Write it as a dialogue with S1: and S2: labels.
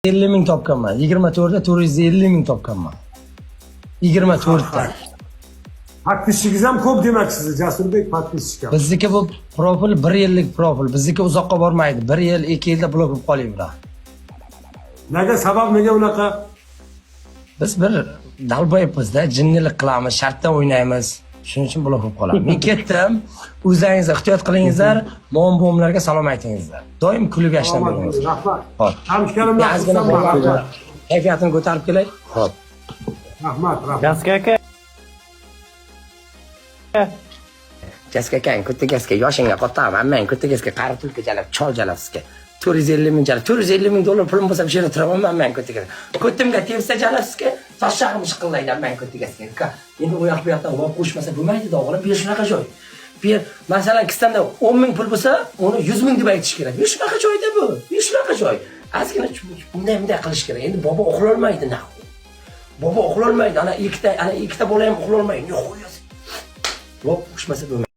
S1: Ellik ming topganman. 24 ta 450 ming topganman. 24 ta.
S2: Подписчик ingiz ham ko'p demak sizni, Jasurbek, подписчик ham.
S1: Bizniki bu profil bir yillik profil. Bizniki uzoqqa bormaydi. Bir yil, 2 yilda blok bo'lib qolayveradi.
S2: Nega, sabab nega unaqa?
S1: Biz bir долбоёб bizda, jinnilik qilamiz, shartdan o'ynaymiz. Shuning uchun blok bo'lib qoladi. Men ketdim. O'zlaringiz ehtiyot qilingizlar. Mom bomlarga salom aytingizlar. Doim kulib yashnab
S2: Omad
S1: yuringlar.
S2: Rahmat.
S1: Xo'p.
S2: Tanishganimdan
S1: Ozgina
S2: xursandman.
S1: bolalarni
S2: Rahmat.
S1: kayfiyatini ko'tarib kelay. Xo'p.
S2: Rahmat, rahmat.
S3: Jaska aka.
S1: Jaska akang, ko'tagaska yoshingga qotaman, hammang ko'tagaska qari tulki jalab, chol jalab sizga. 450 ming jalab, 450 ming dollar pulim bo'lsa, bu yerda turaman hammang ko'tagaska. Ko'timga tepsa jalab sizga, toshchag'im shiqillaydi hammang ko'tagaska. Endi u yoq bu yoqdan lop qo'shmasa bo'lmaydi, o'g'lim, bu yer shunaqa joy. Bu yer, masalan, kissangda 10 ming pul bo'lsa, uni 100 ming deb aytish kerak. Bu shunaqa joyda bu. Bu shunaqa joy. Ozgina bunday bunday qilish kerak. Endi bobo uxlolmaydi нахуй. Bobo uxlolmaydi. Ana ikkita bola ham uxlolmaydi. Lop qo'shmasa bo'lmaydi.